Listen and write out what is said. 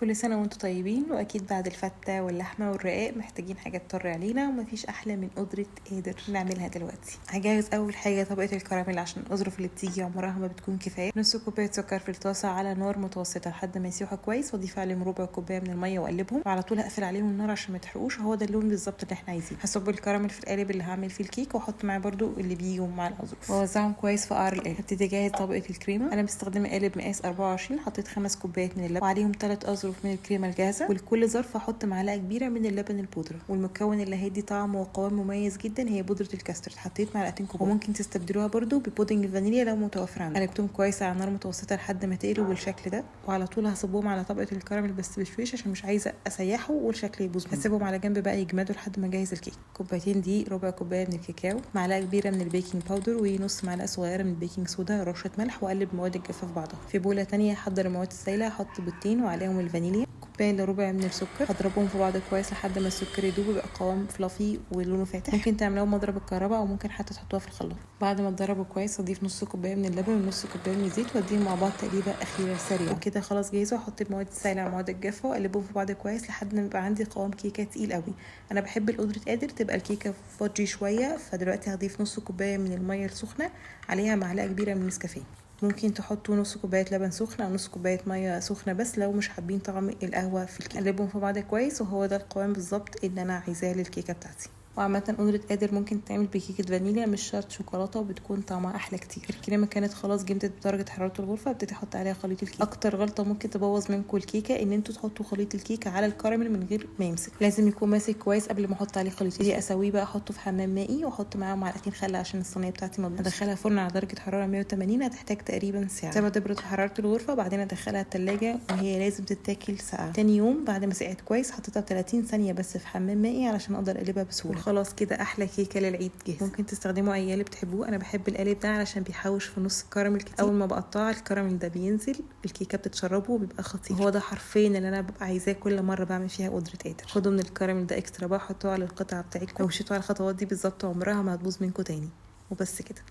كل سنة وانتم طيبين. واكيد بعد الفتة واللحمة والرقاق محتاجين حاجة تطري علينا، ومفيش احلى من قدرة قادر نعملها دلوقتي. هجهز اول حاجة طبقة الكراميل عشان الأظرف اللي بتيجي عمرها ما بتكون كفاية. نص كوباية سكر في الطاسة على نار متوسطة لحد ما يسيحوا كويس، واضيف عليهم ربع كوباية من المية واقلبهم، وعلى طول هقفل عليهم النار عشان ما يتحرقوش. هو ده اللون بالظبط اللي احنا عايزينه. هصب الكراميل في القالب اللي هعمل فيه الكيك، واحط معاه برده اللي بيجوا مع الأظرف، واوزعهم كويس في قعر القالب. هبتدي اجهز طبقة الكريمة. انا مستخدمة قالب مقاس 24، حطيت 5 كوبايات من اللبن وعليهم 3 أظرف من الكريمة الجاهزة، ولكل ظرف احط معلقة كبيرة من اللبن البودرة. والمكون اللي هيدي طعم وقوام مميز جدا هي بودرة الكاسترد، حطيت معلقتين كبار، وممكن تستبدلوها برده ببودنج الفانيليا لو متوفر عندك. قلبتهم كويس على نار متوسطة لحد ما تقلوا بالشكل ده، وعلى طول هصبهم على طبقة الكراميل بس بشويش عشان مش عايزة اسيحه والشكل يبوظ. هسيبهم على جنب بقى يجمدوا لحد ما اجهز الكيك. كوبايتين دقيق، ربع كوباية من الكاكاو، معلقة كبيرة من ال baking powder، ونص معلقة صغيرة من ال baking soda، رشة ملح، واقلب المواد الجافة في بعضها. في بولة تانية هحضر المواد السائلة، هحط بيضتين وعليهم الفانيليا، كوباية الا ربع من السكر، هضربهم في بعض كويس لحد ما السكر يدوب ويبقى قوام fluffy ولونه فاتح. ممكن تعملوه بمضرب الكهرباء او ممكن حتى تحطوها في الخلاط. بعد ما تضربوا كويس اضيف نص كوباية من اللبن ونص كوباية من الزيت، واديهم مع بعض تقليبه اخيرة سريعة. وكده خلاص جاهزة. واحط المواد السائلة على المواد الجافه واقلبهم في بعض كويس لحد ما يبقى عندي قوام كيكة تقيل قوي. انا بحب القدرة قادر تبقى الكيكه fudgy شوية، فدلوقتي هضيف نص كوباية من المية السخنة عليها معلقه كبيرة من النسكافيه. ممكن تحطوا نص كوباية لبن سخن او نص كوباية مية سخنة بس لو مش حابين طعم القهوة في الكيكه. قلبهم في بعض كويس، وهو ده القوام بالظبط اللي انا عايزاه للكيكه بتاعتي. وعامة قدرة قادر ممكن تعمل بكيكة فانيليا مش شرط شوكولاتة، وبتكون طعمها أحلى كتير. الكريمة كانت خلاص جمدت بدرجة حرارة الغرفة، ابتدي أحط عليها خليط الكيكة. أكتر غلطة ممكن تبوظ منكم الكيكة إن انتوا تحطوا خليط الكيكة على الكراميل من غير ما يمسك، لازم يكون ماسك كويس قبل ما أحط عليه خليط. دي أسويه بقى، أحطه في حمام مائي وأحط معاه معلقتين خل عشان الصينية بتاعتي ما تبوظش. أدخلها فرن على درجة حرارة 180، هتحتاج تقريبا ساعة. سيبها تبرد في حرارة الغرفة، بعدين أدخلها التلاجة وهي لازم تتاكل ساقعة. تاني يوم بعد ما سقعت كويس حطيتها 30 ثانية بس في حمام مائي علشان أقدر أقلبها بسهولة. خلاص كده احلى كيكة للعيد جاهزة. ممكن تستخدموا اي قالب بتحبوه، انا بحب القالب ده علشان بيحوش في نص الكراميل كتير. اول ما بقطعه الكراميل ده بينزل الكيكه بتتشربه وبيبقى خطير. هو ده حرفيا اللي انا ببقى عايزاه كل مرة بعمل فيها قدره قادر. خدوا من الكراميل ده extra بقى، حطوه على القطعة بتاعتكم. لو مشيتوا على الخطوات دي بالظبط عمرها ما هتبوظ منكم تاني. وبس كده.